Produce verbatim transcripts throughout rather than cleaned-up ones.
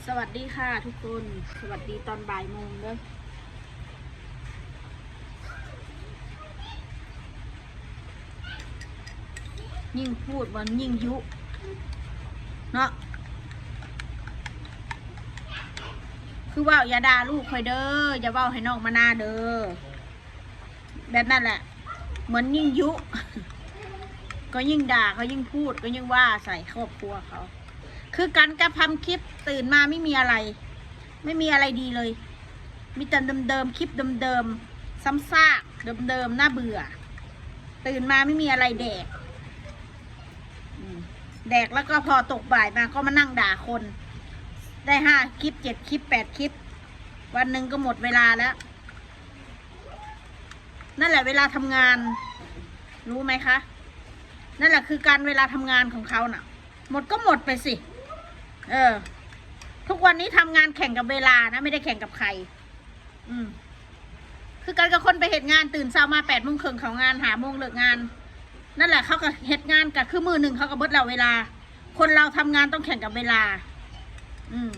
สวัสดีค่ะทุกคน สวัสดีตอนบ่ายโมงเด้อ ยิ่งพูดมันยิ่งยุ เนาะ คือว่าอย่าด่าลูกข่อยเด้อ อย่าเว้าให้น้องมานาเด้อ แบบนั้นแหละ เหมือนยิ่งยุ ก็ยิ่งด่า ก็ยิ่งพูด ก็ยิ่งว่าใส่ครอบครัวเขา คือการกระทำคลิปตื่นมาไม่มีอะไร ไม่มีอะไรดีเลย มีแต่เดิมๆ คลิปเดิมๆ ซ้ำซากเดิมๆ น่าเบื่อ ตื่นมาไม่มีอะไรแดก อืม แดกแล้วก็พอตกบ่ายมาก็มานั่งด่าคน ได้ห้าคลิป เจ็ดคลิป แปดคลิป วันหนึ่งก็หมดเวลาแล้ว นั่นแหละเวลาทำงาน รู้ไหมคะ นั่นแหละคือการเวลาทำงานของเขาน่ะ หมดก็หมดไปสิ เออ ทุกวันนี้ทำงานแข่งกับเวลานะ ไม่ได้แข่งกับใคร อืม คือกันกับคนไปเฮ็ดงาน ตื่นเช้ามาแปดโมงครึ่งเข้างาน ห้าโมงเลิกงาน นั่นแหละเขาก็เฮ็ดงานก็คือมื้อหนึ่งเขาก็เบิดแล้วเวลา คนเราทำงานต้องแข่งกับเวลา อืม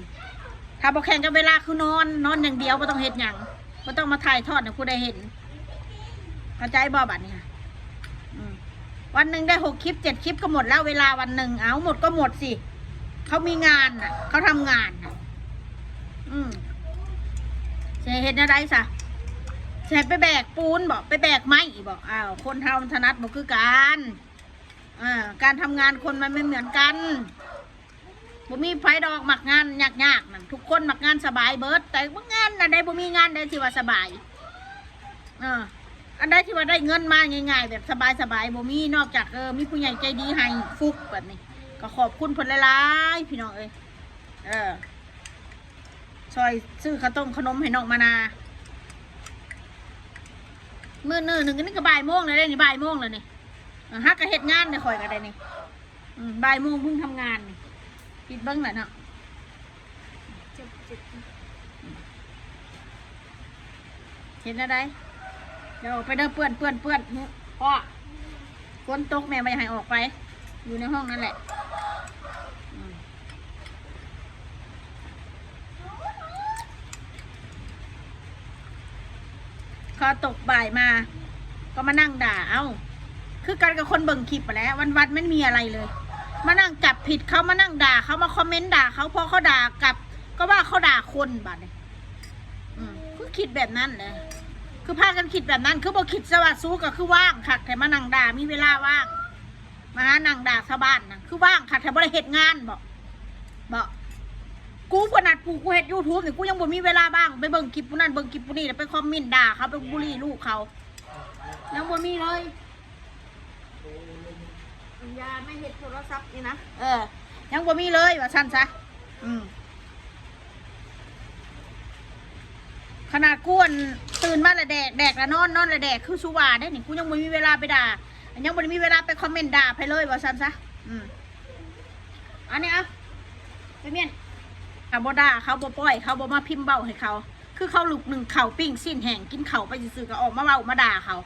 ถ้าบ่แข่งกับเวลาคือนอน นอนอย่างเดียว บ่ต้องเฮ็ดหยัง บ่ต้องมาถ่ายทอดให้ผู้ใดเห็น เข้าใจบ่บัดนี้ค่ะ อืม วันหนึ่งได้หกคลิป เจ็ดคลิปก็หมดแล้ว เวลาวันหนึ่ง เอาหมดก็หมดสิ เขามีงานน่ะ เขาทำงานน่ะ อืม สิให้เฮ็ดแนวใดซะ สิให้ไปแบกปูนบ่ ไปแบกไม้บ่ อ้าว คนเฮามันถนัดบ่คือกัน อ่า การทำงานคนมันไม่เหมือนกัน บ่มีไผดอกมักงานยากๆ นั่น ทุกคนมักงานสบายเบิด แต่ว่างานอันใดบ่มีงานใดที่ว่าสบาย เออ อันใดที่ว่าได้เงินมาง่ายๆ แบบสบายๆ บ่มี นอกจาก เออ มีผู้ใหญ่ใจดีให้ฟลุกแบบนี้ ก็ขอบคุณเพิ่นหลายๆ พี่น้องเอ้ย เออ ซอยซื้อข้าวต้มขนมให้น้องมานา มื้อหนึ่ง นี่ก็บ่ายโมงแล้วเด้นี่ บ่ายโมงแล้วนี่ เออ หากะเฮ็ดงานเนี่ย ข่อยก็ได้นี่ อืม บ่ายโมงเพิ่งทำงานนี่ คิดเบิ่งแหละเนาะ เจ็บเจ็บ เห็นอะไร เดี๋ยวออกไปเด้อ เปื้อน เปื้อน เปื้อน พ่อ ฝนตกแม่ไม่ให้ออกไป อยู่ในห้องนั่นแหละ อืม พอตกบ่ายมา ก็มานั่งด่า เอ้า คือกันกับคนเบิ่งคลิปอะแหละ วันๆ ไม่มีอะไรเลย มานั่งจับผิดเขา มานั่งด่าเขา มาคอมเมนต์ด่าเขา พอเขาด่ากลับ ก็ว่าเขาด่าคนบัดนี้ อืม คือคิดแบบนั้นแหละ คือพากันคิดแบบนั้น คือบ่คิดซะว่าสู้ก็คือว่างคัก แต่มานั่งด่า มีเวลาว่าง มาหานั่งด่าชาวบ้านนะ คือว่างคัก แต่บ่ได้เฮ็ดงานบ่ บ่ กูขนาดกู กูเฮ็ดยูทูบนี่ กูยังบ่มีเวลาว่าง ไปเบิ่งคลิปผู้นั้น เบิ่งคลิปผู้นี้ แล้วไปคอมเมนต์ด่าเขา ไปบูลลี่ลูกเขา ยังบ่มีเลย อย่าไม่เฮ็ดโทรศัพท์นี่นะ เออ ยังบ่มีเลย ว่าซั่นซะ อืม ขนาดกูอันตื่นมาละแดก แดกละนอน นอนละแดก คือสุว่าได้นี่ กูยังบ่มีเวลาไปด่า ยังบ่ได้มีเวลาไปคอมเมนต์ด่าไผเลย ว่าซั่นซะ อืม อันนี้เอาไปเมียน ถ้าบ่ด่าเขา บ่ปล่อยเขา บ่มาพิมพ์เว้าให้เขา คือเขาลุกนึ่งข้าวปิ้งซี้นแห้ง กินข้าวไปซื่อๆ ก็ออกมาเว้ามาด่าเขา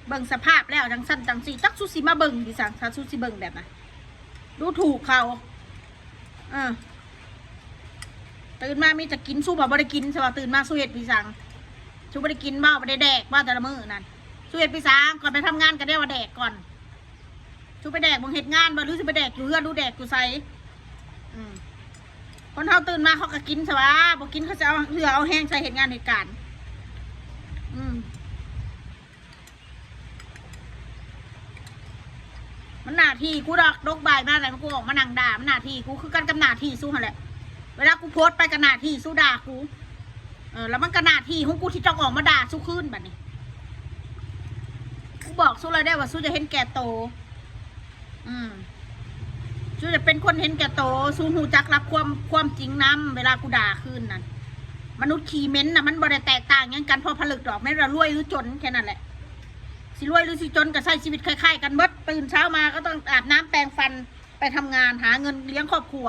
เบิ่งสภาพแล้วจังซั่นจังซี่ จักสุสิมาเบิ่งดิสัง ถ้าสุสิเบิ่งแบบนั้น ดูถูกเขา เออ ตื่นมามีแต่กิน สุบ่บ่ได้กิน สว่าตื่นมาสุเฮ็ดปีสัง สุบ่ได้กินบ่ บ่ได้แดกบ่ แต่ละมื้อนั่น สุเฮ็ดปีสัง ก่อนไปทำงานก็ได้ว่าแดกก่อน สุไปแดกบ่เฮ็ดงานบ่ หรือสุไปแดกอยู่เฮือน หรือแดกอยู่ไส อืม คนเฮาตื่นมาเขาก็กิน สว่าบ่กินเขาจะเอาเหื่อเอาแฮงใส่เฮ็ดงานเฮ็ดการ อืม มันหน้าที่กูดอก ตกบ่ายมาแล้วกูออกมานั่งด่า มันหน้าที่กู คือกันกับหน้าที่สุหั่นแหละ เวลากูโพสต์ไปก็หน้าที่สุด่ากู เออ แล้วมันก็หน้าที่ของกูที่ต้องออกมาด่าสุคืนบัดนี้ กูบอกสุแล้วได้ว่าสุจะเห็นแก่โต อืม สุจะเป็นคนเห็นแก่โต สุฮู้จักรับความ ความจริงนำ เวลากูด่าคืนนั่น มนุษย์ขี้เหม็นน่ะ มันบ่ได้แตกต่างหยังกัน พอผลึกดอก แม้ว่ารวยหรือจน แค่นั้นแหละ สิรวยหรือสิจนก็ใช้ชีวิตคล้ายๆกันเบิด ตื่นเช้ามาก็ต้องอาบน้ำแปรงฟัน ไปทำงานหาเงินเลี้ยงครอบครัว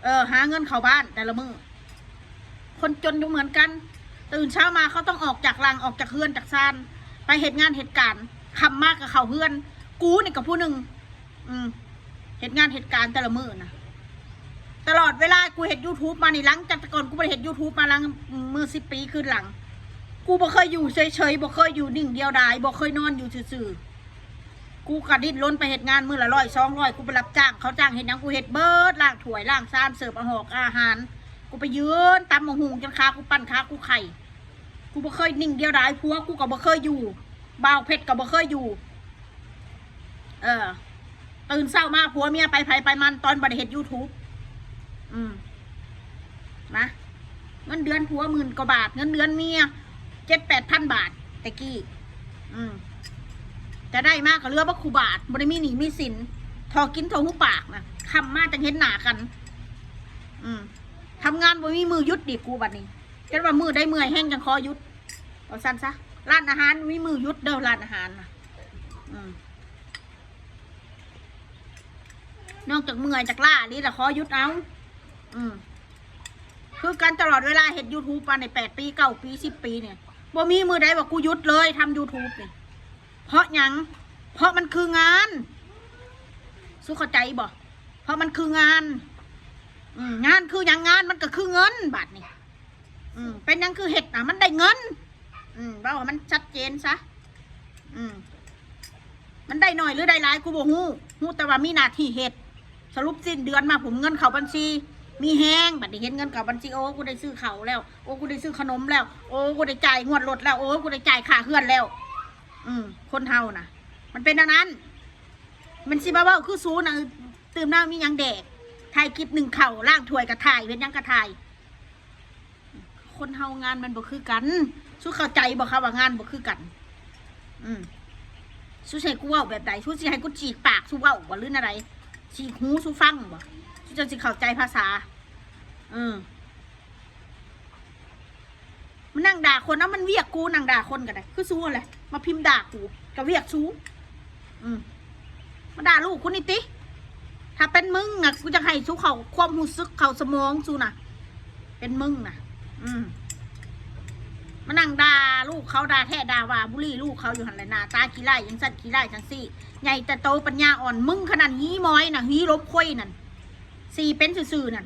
เออ หาเงินเข้าบ้านแต่ละมื้อ คนจนก็เหมือนกัน ตื่นเช้ามาเขาต้องออกจากรัง ออกจากเฮือนจากซาน ไปเฮ็ดงานเฮ็ดการ ค่ำมาก็เข้าเฮือน กูนี่ก็ผู้หนึ่ง อืม เฮ็ดงานเฮ็ดการแต่ละมื้อนะ ตลอดเวลากูเฮ็ด YouTube มานี่ หลังจากแต่ก่อนกูบ่ได้เฮ็ด YouTube มา หลัง มื้อสิบปีคืนหลัง กูบ่เคยอยู่เฉยๆ บ่เคยอยู่นิ่งเดียวดาย บ่เคยนอนอยู่ซื่อๆ กูกะดิ้นรนไปเฮ็ดงาน มื้อละร้อยสองร้อย กูไปรับจ้าง เขาจ้างเฮ็ดหยังกูเฮ็ดเบิด ล้างถ้วย ล้างชาม เสิร์ฟอาหอกอาหาร กูไปยืนตำบักหุ่งจนขากูปั่น ขากูไข้ กูบ่เคยนิ่งเดียวดาย ผัวกูก็บ่เคยอยู่ บ่าวเพชรก็บ่เคยอยู่ เออ ตื่นเช้ามาผัวเมียไปไผไปมัน ตอนบ่ได้เฮ็ด YouTube อืม นะ เงินเดือนผัวหมื่นกว่าบาท เงินเดือนเมียเจ็ดแปดพันบาท แต่กี้ อืม จะได้มากก็เหลือบ่คู่บาท บ่ได้มีหนี้มีสิน ทอกินทอหูปากนะ ค่ำมาจั่งเห็นหน้ากัน อืม ทำงานบ่มีมื้อหยุดดิกูบัดนี้ จนว่ามื้อใดเมื่อยแฮงจั่งขอหยุด เอาซั่นซะ ร้านอาหารมีมื้อหยุดเด้อ ร้านอาหารน่ะ อืม นอกจากเมื่อยจากล้านี่ล่ะขอหยุดเอา อืม คือกันตลอดเวลาเฮ็ด YouTube มาในแปดปี เก้าปี สิบปีเนี่ย บ่มีมื้อใดว่ากูหยุดเลยทำ YouTube นี่ เพราะหยัง เพราะมันคืองาน สู้เข้าใจบ่ เพราะมันคืองาน อืม งานคือหยัง งานมันก็คือเงิน บาดนี้ อืม เป็นหยังคือเฮ็ดน่ะ มันได้เงิน อืม เว้าให้มันชัดเจนซะ อืม มันได้น้อยหรือได้หลายกูบ่ฮู้ ฮู้แต่ว่ามีหน้าที่เฮ็ด สรุปสิ้นเดือนมาผมเงินเข้าบัญชี มีแฮง บัดนี้เห็นเงินเข้าบัญชี โอ้ กูได้ซื้อข้าวแล้ว โอ้ กูได้ซื้อขนมแล้ว โอ้ กูได้จ่ายงวดรถแล้ว โอ้ กูได้จ่ายค่าเฮือนแล้ว อืม คนเฮาน่ะ มันเป็นแนวนั้น มันสิมาเว้าคือสูน่ะ ตื่นมามีหยังแดก ถ่ายคลิปนึ่งข้าว ล้างถ้วยก็ถ่าย เฮ็ดหยังก็ถ่าย คนเฮางานมันบ่คือกัน สู้เข้าใจบ่คะว่างานบ่คือกัน อืม สู้สิให้กูเว้าแบบใด สู้สิให้กูจีกปากสู้เว้าบ่ หรือแนวใด จีกหูสู้ฟังบ่ สู้จั่งสิเข้าใจภาษา อืม มานั่งด่าคนนะ มันเวียกกูนั่งด่าคนก็ได้ คือสู้แหละ มาพิมพ์ด่ากู ก็เวียกสู้ อืม มาด่าลูกกูนี่ติ ถ้าเป็นมึงน่ะ กูจะให้สู้เข้าความรู้สึกเข้าสมองสู้น่ะ เป็นมึงน่ะ อืม มานั่งด่าลูกเขา ด่าแท้ด่าว่า บูลลี่ลูกเขาอยู่หั่นแหละ หน้าตาขี้ร้ายจั่งซั่นขี้ร้ายจั่งซี่ ใหญ่แต่โตปัญญาอ่อน มึงขนาดหีหมอยน่ะ หีลบควยนั่น สี่เป็นซื่อๆนั่น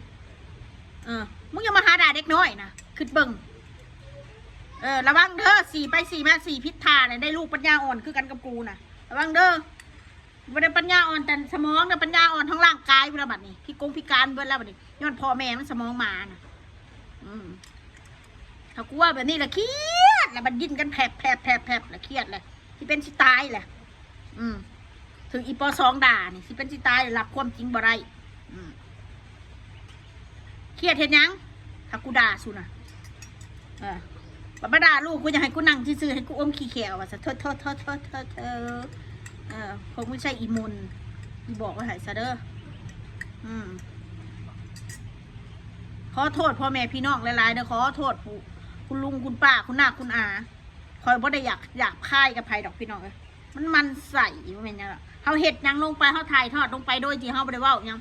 เออ มึงอย่ามาหาด่าเด็กน้อยน่ะ คิดเบิ่ง เออ ระวังเด้อ สี่ไปสี่มา สี่ผิดท่าน่ะ ได้ลูกปัญญาอ่อนคือกันกับกูน่ะ ระวังเด้อ บ่ได้ปัญญาอ่อนแต่สมองนะ ปัญญาอ่อนทั้งร่างกายพุ้นละบัดนี้ พิกงพิการเบิดแล้วบัดนี้ ย้อนพ่อแม่มันสมองหมาน่ะ อืม ถ้ากูว่าแบบนี้ละเครียดละ มันดิ้นกันแผลบแผลบแผลบแผลบละ เครียดละ สิเป็นสิตายละ อืม ถึงอีปอสองด่านี่ สิเป็นสิตายละ รับความจริงบ่ได้ อืม เครียดเฮ็ดหยัง ถ้ากูด่าสู้น่ะ เออ บัดมาด่าลูกกู อยากให้กูนั่งซื่อๆ ให้กูอมขี้แข้วว่าซะ เธอ เธอ เธอ เธอ เธอ เธอ เออ คงไม่ใช่อีมน อีบอกไว้ให้ซะเด้อ อืม ขอโทษพ่อแม่พี่น้องหลายๆเด้อ ขอโทษผู้ คุณลุง คุณป้า คุณน้า คุณอา ข้อยบ่ได้อยาก อยากคายกับไผดอกพี่น้องเอ้ย มันหมั่นไส้ บ่แม่นหยังดอก เฮาเฮ็ดหยังลงไป เฮาถ่ายทอดลงไปโดยที่เฮาบ่ได้เว้าหยัง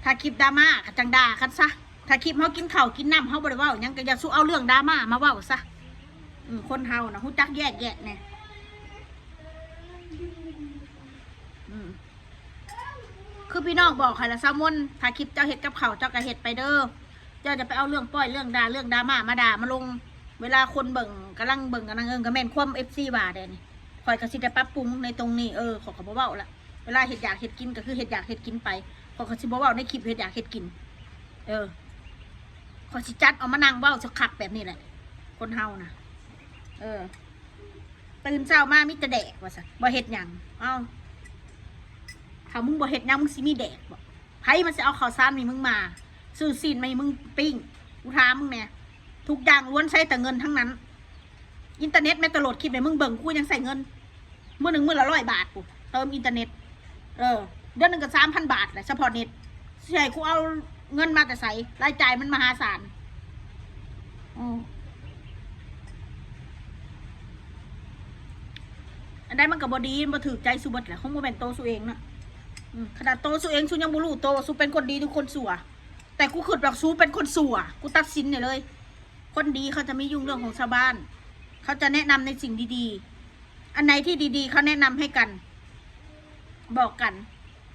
ถ้าคลิปดราม่าก็จั่งด่ากันซะ ถ้าคลิปเฮากินข้าวกินน้ำ เฮาบ่ได้เว้าหยัง ก็อย่าสู้เอาเรื่องดราม่ามาเว้าซะ อืม คนเฮานะ รู้จักแยกแยะแหน่ อืม คือพี่น้องบอกหั่นล่ะ สาวมน ถ้าคลิปเจ้าเฮ็ดกับข้าว เจ้าก็เฮ็ดไปเด้อ เจ้าจะไปเอาเรื่องป้อย เรื่องด่า เรื่องดราม่ามาด่ามาลง เวลาคนเบิ่ง กำลังเบิ่ง กำลังเอิง ก็แม่นความ เอฟซี ว่าแด่นี่ ข้อยก็สิได้ปรับปรุงในตรงนี้ เออ ข้อยก็บ่เว้าละ เวลาเฮ็ดอยากเฮ็ดกินก็คือเฮ็ดอยากเฮ็ดกินไป ข้อยก็สิบ่เว้าในคลิปเฮ็ดอยากเฮ็ดกิน เออ ข้อยสิจัดเอามานั่งเว้าคักๆแบบนี้แหละ คนเฮานะ เออ ตื่นเช้ามามีแต่แดกว่าซั่น บ่เฮ็ดหยัง เอ้า ถ้ามึงบ่เฮ็ดหยัง มึงสิมีแดกบ่ ไผมันสิเอาข้าวสารให้มึงมา ซื้อซีนมาให้มึงปิ้ง กูถามมึงแหน่ ทุกอย่างล้วนใช้แต่เงินทั้งนั้น อินเทอร์เน็ตแม่งตลอดคลิปให้มึงเบิ่ง กูยังใช้เงิน มื้อหนึ่งมื้อละร้อยบาทกูเติมอินเทอร์เน็ต เออ เดือนหนึ่งก็สามพันบาทแหละ เฉพาะเน็ต สิให้กูเอาเงินมาแต่ไส รายจ่ายมันมหาศาล อืม อันใดมันก็บ่ดี มันบ่ถูกใจสู้เบิดแหละ คงบ่แม่นโตสู้เองเนาะ อืม ขนาดโตสู้เองสู้ยังบ่รู้โตว่าสู้เป็นคนดีหรือคนชั่ว แต่กูคิดว่าสู้เป็นคนชั่ว กูตัดสินได้เลย คนดีเขาจะไม่ยุ่งเรื่องของชาวบ้าน เขาจะแนะนำในสิ่งดีๆ อันไหนที่ดีๆ เขาแนะนำให้กัน บอกกัน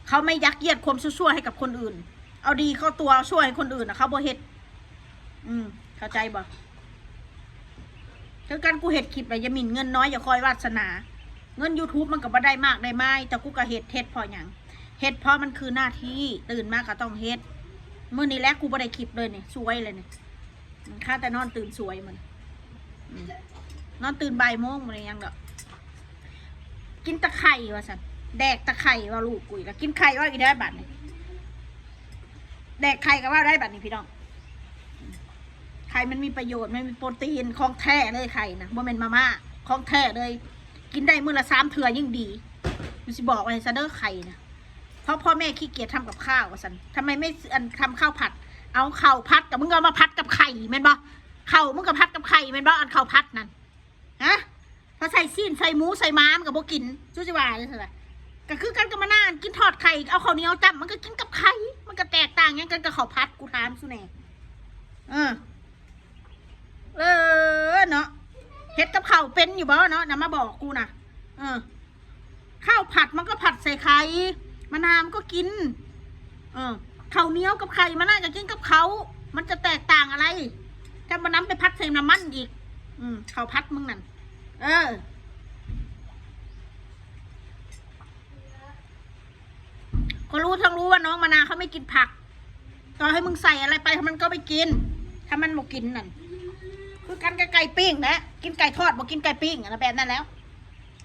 เขาไม่ยัดเยียดความชั่วๆให้กับคนอื่น เอาดีเข้าตัว ช่วยคนอื่นนะ เขาบ่เฮ็ด อืม เข้าใจบ่? คือกัน กูเฮ็ดคลิปแล้วอย่าหมิ่นเงินน้อย อย่าคอยวาสนา เงิน YouTube มันก็บ่ได้มากได้มาย แต่กูก็เฮ็ด เฮ็ดเพราะหยัง? เฮ็ดเพราะมันคือหน้าที่ ตื่นมาก็ต้องเฮ็ด มื้อนี้แหละกูบ่ได้คลิปเลยนี่ ซวยเลยนี่ อืม ข้าแต่นอนตื่นซวยมัน อืม นอนตื่นบ่ายโมงมันยังดอก กินตะไคร่ว่าซั่น แดกตะไคร่ว่าลูกกูอีกแล้ว กินไข่ว่าอีกได้วบัดนี้ แดกไข่ก็ว่าได้บัดนี้พี่น้อง ไข่มันมีประโยชน์ มันมีโปรตีน ของแท้เลยไข่นะ บ่แม่นมาม่า ของแท้เลย กินได้มื้อละสามเทื่อยิ่งดี กูสิบอกไว้ซะเด้อ ไข่นะ เพราะพ่อแม่ขี้เกียจทำกับข้าวว่าซั่น ทำไมไม่อันทำข้าวผัด เอาข้าวผัดกับ มึงก็เอามาผัดกับไข่แม่นบ่? ข้าวมึงก็ผัดกับไข่แม่นบ่? อันข้าวผัดนั่น ฮะ พอใส่ซีน ใส่หมู ใส่ม้า มันก็บ่กิน สู้สิว่าจั่งซั่นล่ะ ก็คือกันกับมะนาว กินทอดไข่ เอาข้าวเหนียวจ้ำ มันก็กินกับไข่ มันก็แตกต่างหยังกันกับข้าวผัด กูถามสู้แหน่ เออ เออ เนาะ เฮ็ดกับข้าวเป็นอยู่บ่เนาะ นะมาบอกกูนะ เออ ข้าวผัดมันก็ผัดใส่ไข่ มะนาวมันก็กิน เออ ข้าวเหนียวกับไข่ มะนาวก็กินกับเขา มันจะแตกต่างอะไร ถ้ามันนำไปผัดใส่น้ำมันอีก อืม ข้าวผัดมึงนั่น เออ ก็รู้ทั้งรู้ว่าน้องมะนาวเขาไม่กินผัก ต่อให้มึงใส่อะไรไป มันก็ไม่กิน ถ้ามันบ่กินนั่น คือกันกับไก่ปิ้งแหละ กินไก่ทอด บ่กินไก่ปิ้ง อันนั้นแบบนั้นแล้ว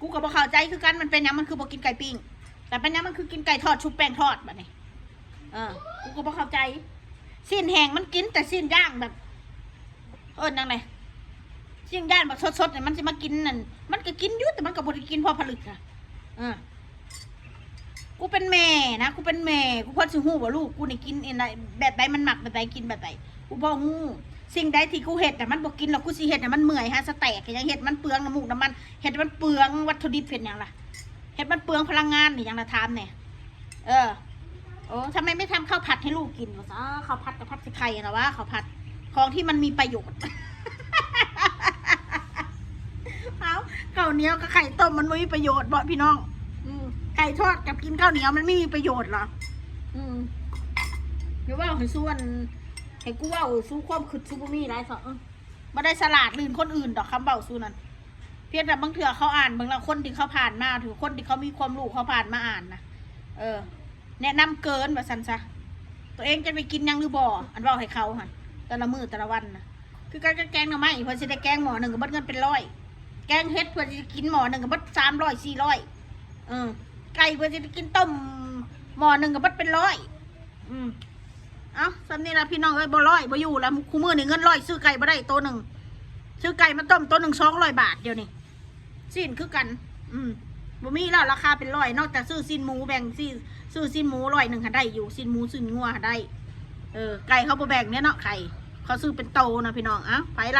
กูก็บ่เข้าใจคือกัน มันเป็นหยัง มันคือบ่กินไก่ปิ้ง แต่เป็นหยัง มันคือกินไก่ทอด ชุบแป้งทอดบัดนี้ เออ กูก็บ่เข้าใจ ซีนแห้งมันกิน แต่ซีนย่างแบบ เอิ้นหยังได๋ ซีนย่างแบบสดๆ เนี่ย มันสิมากินนั่น มันก็กินอยู่ แต่มันก็บ่ได้กินพอผลึกอะ เออ กูเป็นแม่นะ กูเป็นแม่ กูควรสิฮู้ว่าลูกกูนี่กินอันใด แบบใด มันมักแบบใด กินแบบใด กูบ่ฮู้ สิ่งใดที่กูเฮ็ดน่ะ มันบ่กินหรอก กูสิเฮ็ดให้มันเมื่อย หาสะแตก ก็ยังเฮ็ดมันเปลืองน้ำมูกน้ำมัน เฮ็ดมันเปลืองวัตถุดิบ เฮ็ดหยังล่ะ เฮ็ดมันเปลืองพลังงานนี่ หยังล่ะ ถามแหน่ เออ โอ้ ทำไมไม่ทำข้าวผัดให้ลูกกินวะ อ้า ข้าวผัดกับผัดใส่ไข่นะวะ ข้าวผัด ของที่มันมีประโยชน์ เอา ข้าวเหนียวกับไข่ต้มมันบ่มีประโยชน์บ่พี่น้อง อืม ไก่ทอดกับกินข้าวเหนียวมันไม่มีประโยชน์เหรอ อืม อย่าเว้าให้ส่วน ให้กูเว้าสู่ความคิดสู่บ่มีหลายเถาะ เออ บ่ได้ฉลาดลื่นคนอื่นดอก คำเว้าสู่นั่น เพียงแต่บางเทื่อเขาอ่านเบิ่งแล้ว คนที่เขาผ่านมา หรือคนที่เขามีความรู้เขาผ่านมาอ่านนะ เออ แนะนำเกินว่าซั่นซะ ตัวเองจะไปกินหยังหรือบ่ อันเว้าให้เขาหั่น แต่ละมื้อแต่ละวันนะ คือกันกับแกงหน่อไม้ เพิ่นสิได้แกงหม้อหนึ่งก็เบิดเงินเป็นร้อย แกงเห็ดเพิ่นสิกินหม้อหนึ่งก็เบิดสามร้อยสี่ร้อย เออ ไก่เพิ่นสิได้กินต้มหม้อหนึ่งก็เบิดเป็นร้อย อืม เอ้า ส่ำนี้ล่ะพี่น้องเอ้ย บ่ร้อยบ่อยู่แล้ว คู่มื้อนี่เงินร้อยซื้อไก่บ่ได้โตหนึ่ง ซื้อไก่มาต้มโตหนึ่งสองร้อยบาทเดี๋ยวนี้ ซีนคือกัน อืม บ่มีแล้วราคาเป็นร้อย นอกจากซื้อซีนหมูแบ่ง ซื้อ ซื้อซีนหมูร้อยหนึ่งหั้นได้อยู่ ซีนหมูซีนงัวหั้นได้ เออ ไก่เขาบ่แบ่งเนี่ยเนาะ ไข่ เขาซื้อเป็นโตนะพี่น้อง เอ้า ไผ